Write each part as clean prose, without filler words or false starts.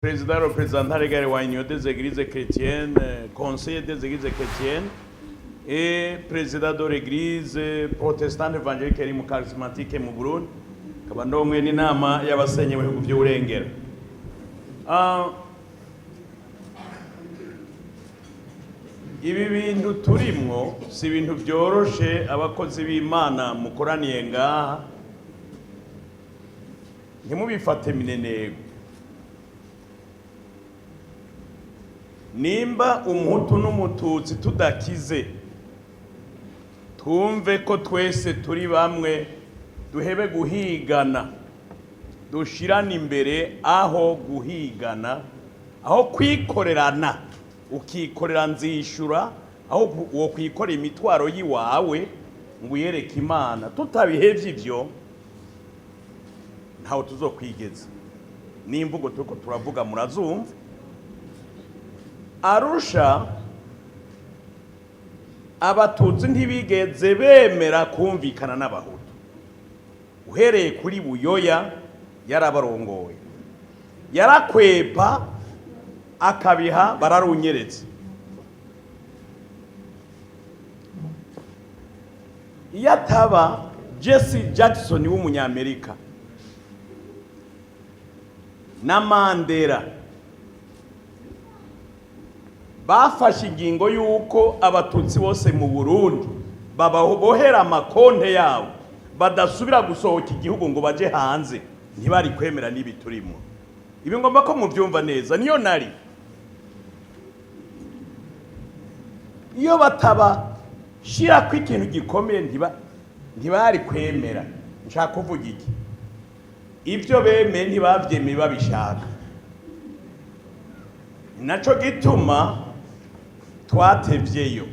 Président représentant légal wa Union des Églises chrétiennes, conseiller des Églises chrétiennes et président de l'Église protestante évangélique iri mu charismatique mu Burundi, nkaba ndongoye n'inama y'abasenyi mu bihugu by'uburengero. Ibi bintu turimwo si ibintu byoroshe. Abakozi b'Imana mukoraniye ngaha, ntimubifate minenego. Nimba umuhutu n'umututsi tudakize, twumve ko twese turi bamwe, duhebe guhigana, dushirane imbere aho guhigana, aho kwikorerana, ukikorera nzishura, aho wo kwikorera imitwaro yiwawe ngo uyereke Imana. Tutabihevye ivyo, ntawe tuzokwigeza. N'imvugo turiko turavuga murazumva. Arusha, abatutsi ntibigeze bemera kumvikana n'abahutu. Uhereye kuri Buyoya, yarabarongoye, yarakwepa akabiha bararunyeretse. Iyo ataba Jesse Jackson w'umunyamerika na Mandela bafashe ingingo y'uko abatutsi bose mu Burundi bababohera amakonte yabo, badasubira gusohoka igihugu ngo baje hanze, ntibari kwemera n'ibi turimo. Ibi ngomba ko mubyumva neza. Niyo nari iyo bataba shira ko ikintu gikomeye, ntibari kwemera. Nshaka kuvuga iki? Ibyo bemeye ntibavyemeye babishaka. Naco gituma twatevyeyo,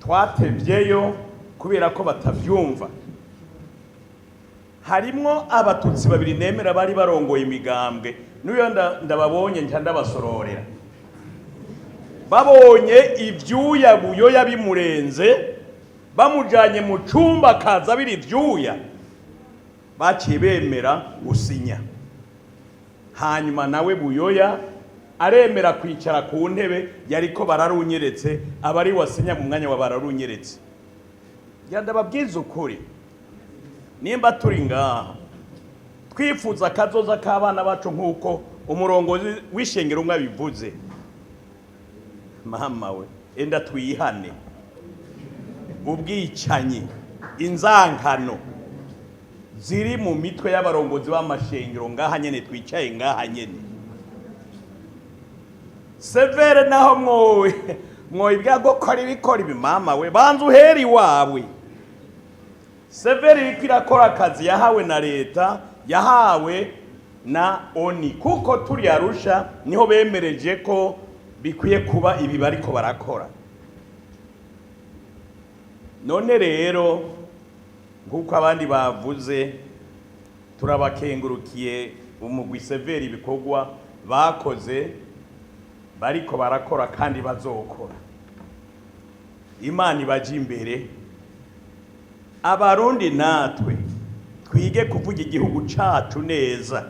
twatevyeyo kubera ko batavyumva. Harimwo abatutsi babiri nemera bari barongoye imigambwe, n'uyo ndababonye nca ndabasororera. Babonye ivyuya Buyoya bimurenze, bamujanye mu cumba akaza biri ivyuya, baciye bemera gusinya. Hanyuma nawe Buyoya aremera kwicara ku ntebe yariko bararunyeretse, aba ari wasinya mu mwanya wa bararunyeretse. Ngira ndababwiza ukuri, nimba turi ngaha twifuza akazoza k'abana bacu, nk'uko umurongozi w'ishengero umwe abivuze, mama we, enda twihane ubwicanyi, inzankano ziri mu mitwe y'abarongozi b'amashengero ngaha nyene twicaye ngaha nyene. Severe naho mwowe mwoyibwa gukora ibikora ibi, mama we, banza uhere iwawe. Severe iriko irakora akazi yahawe na leta, yahawe na ONU, kuko turi Arusha niho bemereje ko bikwiye kuba ibi bariko barakora. None rero, nk'uko abandi bavuze, turabakengurukiye umugwi Severe, ibikorwa bakoze, bariko barakora kandi bazokora. Imana ibaje imbere. Abarundi natwe twige kuvuga igihugu cacu neza.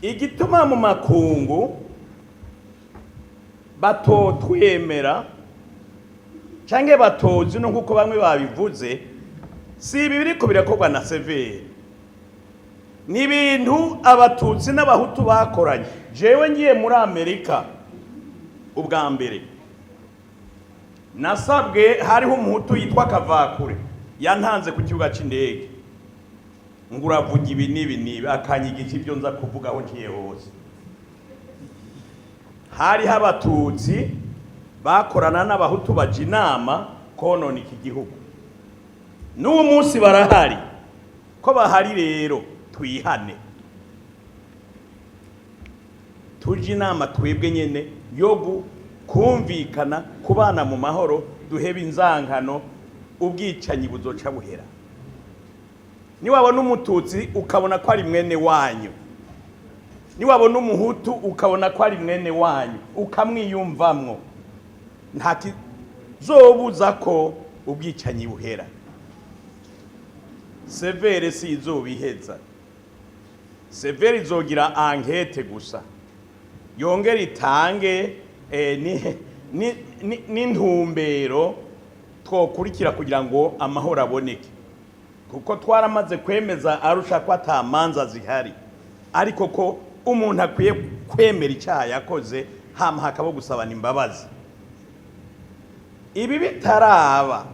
Igituma mu makungu batotwemera canke batozi no nkuko bamwe babivuze, si ibi biriko birakorwa na Severe, ni ibintu abatutsi n'abahutu bakoranye. Jewe ngiye muri Amerika ubwa mbere, nasabwe, hariho umuhutu yitwa Kavakure yantanze ku kibuga c'indege, ngo uravuga ibi n'ibi n'ibi, akanyigisha ibyo nza kuvuga aho ngiye hose. Hariho abatutsi bakorana n'abahutu baja inama konona iki gihugu. N'uwo munsi barahari. Ko bahari rero, twihane, tuje inama twebwe nyene yo kumvikana, kubana mu mahoro, duhebe inzankano, ubwicanyi buzoca buhera. Niwabona umututsi ukabona ko ari mwene wanyu, niwabona umuhutu ukabona ko ari mwene wanyu, ukamwiyumvamwo, nta kizobuza ko ubwicanyi buhera. Severe si izobiheza. CVR izogira enquête gusa, yongere itange n'intumbero twokurikira kugira ngo amahoro aboneke, kuko twaramaze kwemeza Arusha ko ata manza zihari, ariko ko umuntu akwiye kwemera icyaha yakoze, hama hakaba gusabana imbabazi. Ibi bitaraba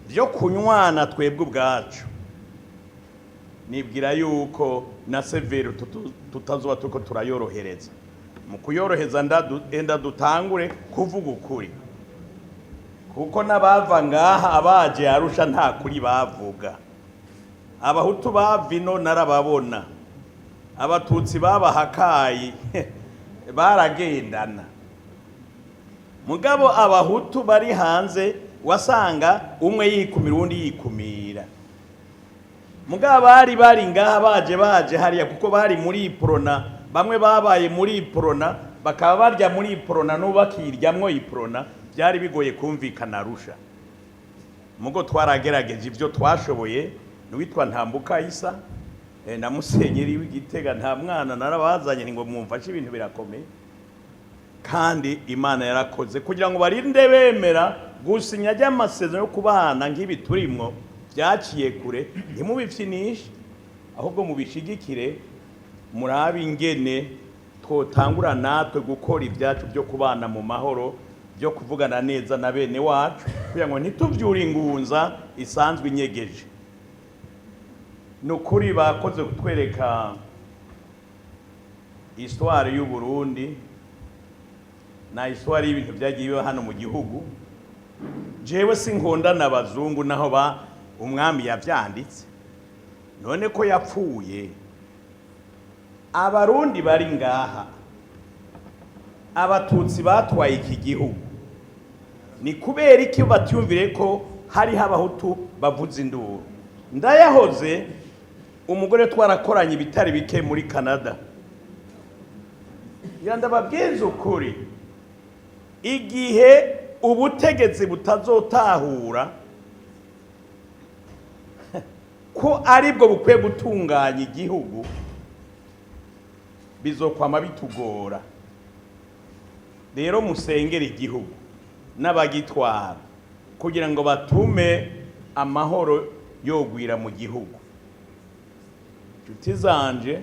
byo kunywana, twebwe ubwacu nibwira yuko na CVR tutazoba turiko turayorohereza. Mu kuyoroheza, enda dutangure kuvuga ukuri, kuko n'abava ngaha abaje Arusha nta kuri bavuga. Abahutu bava ino narababona, Abatutsi babahakayi baragendana, mugabo Abahutu bari hanze wasanga umwe yikumira, uwundi yikumira. Mugabo bari ngaha baje hariya, kuko bari muri Uprona, bamwe babaye muri Uprona, bakaba barya muri Uprona n'ubu bakiryamwo Uprona, byari bigoye kumvikana Arusha. Mugo twaragerageje ibyo twashoboye. N'uwitwa Ntambuka Isa na musenyeri w'Igitega nta mwana narabazanye ngo mwumfashe, ibintu birakomeye. Kandi Imana yarakoze kugira ngo barinde bemera gusinya ry'amasezerano yo kubana nk'ibi turimwo. Byaciye kure, ntimubifyinishe, ahubwo mubishigikire, murabe ingene twotangura natwe gukora ibyacu byo kubana mu mahoro, byo kuvugana neza na bene wacu, kugira ngo ntituvyure ingunza isanzwe inyegeje. Ni ukuri bakoze kutwereka histoire y'u Burundi na histoire y'ibintu byagiye biba hano mu gihugu. Jewe sinkundana abazungu, naho ba umwami yavyanditse. None ko yapfuye, Abarundi bari ngaha, Abatutsi batwaye iki gihugu, ni kubera iki batiyumvire ko hariho Abahutu bavuza induru? Ndayahoze umugore twarakoranye ibitari bike muri Canada, ndababwiza ukuri, igihe ubutegetsi butazotahura ko aribwo bukwiye gutunganya igihugu, bizokwama bitugora. Rero musengere igihugu n'abagitwara kugira ngo batume amahoro yogwira mu gihugu. Inshuti zanje,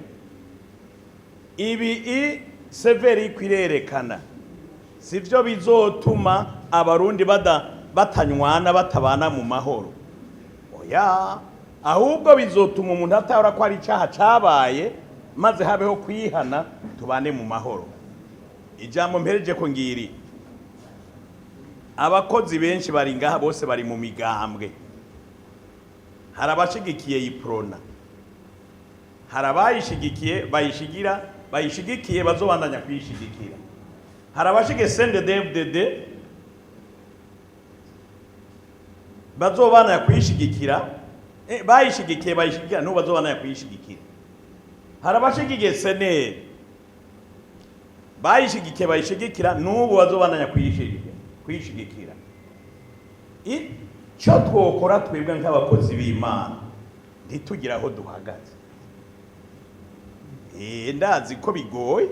ibi i CVR irerekana sivyo bizotuma Abarundi batanywana, batabana mu mahoro. Oya, ahubwo bizotuma umuntu atahora ko ari icyaha cabaye, maze habeho kwihana, tubane mu mahoro. Ijambo mpereje ko ngiri: abakozi benshi bari ngaha bose bari mu migambwe. Hari abashigikiye Uprona, hari abayishigikiye, bayishigira, bayishigikiye, bazobandanya kuyishigikira. Hari abashigikiye CNDD-FDD, bazobandanya kuyishigikira, bayishigikiye, bayishigikira n'ubu bazobandanya kuyishigikira. Hari abashigikiye CNL, bayishigikiye, bayishigikira n'ubu bazobandanya kuyishigikira. Icyo twokora twebwe nk'abakozi b'Imana, ntitugire aho duhagaze. Ndazi ko bigoye,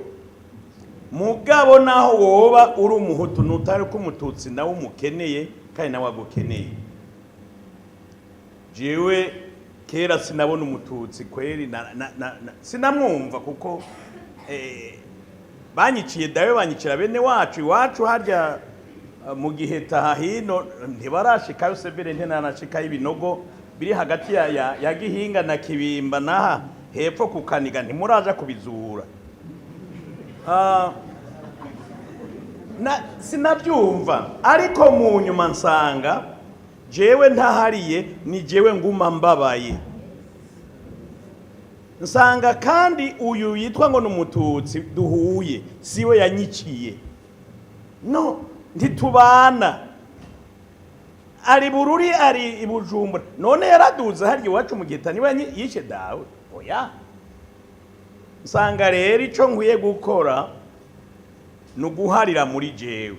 mugabo naho woba uri Umuhutu, nutari ko Umututsi nawe umukeneye kandi nawe agukeneye. Jewe kera sinabona Umututsi kweri, sinamwumva, kuko banyiciye dawe, banyicira bene wacu iwacu harya mu gihe taha hino ntibarashikayo CVR, ntinanashikayo. Ibinogo biri hagati ya Gihinga na Kibimba naha hepfo ku Kaniga ntimuraja kubizura. Sinabyumva, ariko mu nyuma nsanga jewe ntahariye, ni jewe nguma mbabaye. Nsanga kandi uyu yitwa ngo ni Umututsi duhuye siwe yanyiciye, no ntitubana, ari Bururi, ari i Bujumbura. None yaraduze harya iwacu mu Giheta, niwe yishe dawe? Oya. Nsanga rero ico nkwiye gukora ni uguharira muri jewe.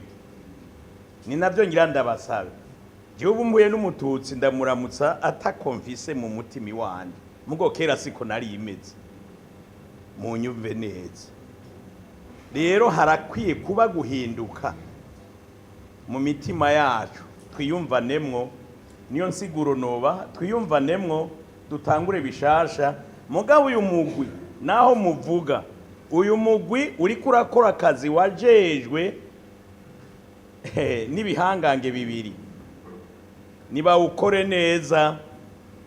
Ni nabyo ngira ndabasabe. Jewe ubu mpuye n'Umututsi ndamuramutsa atakomvise mu mutima iwanje. Mugo kera siko nari imeze, munyumve neza. Rero harakwiye kuba guhinduka mu mitima yacu, twiyumvanemwo. Niyo nsiguro noba twiyumvanemwo, dutangure bishasha. Mugabo uyu mugwi, naho muvuga uyu mugwi uriko urakora akazi wajejwe n'ibihangange bibiri, nibawukore neza.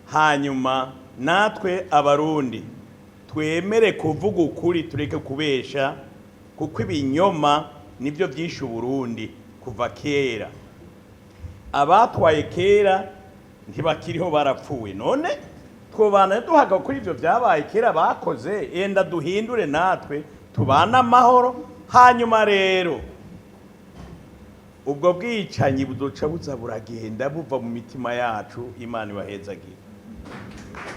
Hanyuma natwe Abarundi twemere kuvuga ukuri, tureke kubesha, kuko ibinyoma nibyo byishe Uburundi kuva kera. Abatwaye kera ntibakiriho, barapfuye. None twobana duhaga kuri ibyo byabaye kera bakoze? Enda duhindure natwe tubane amahoro. Hanyuma rero ubwo bwicanyi buzoca buza buragenda buva mu mitima yacu. Imana ibahezagire.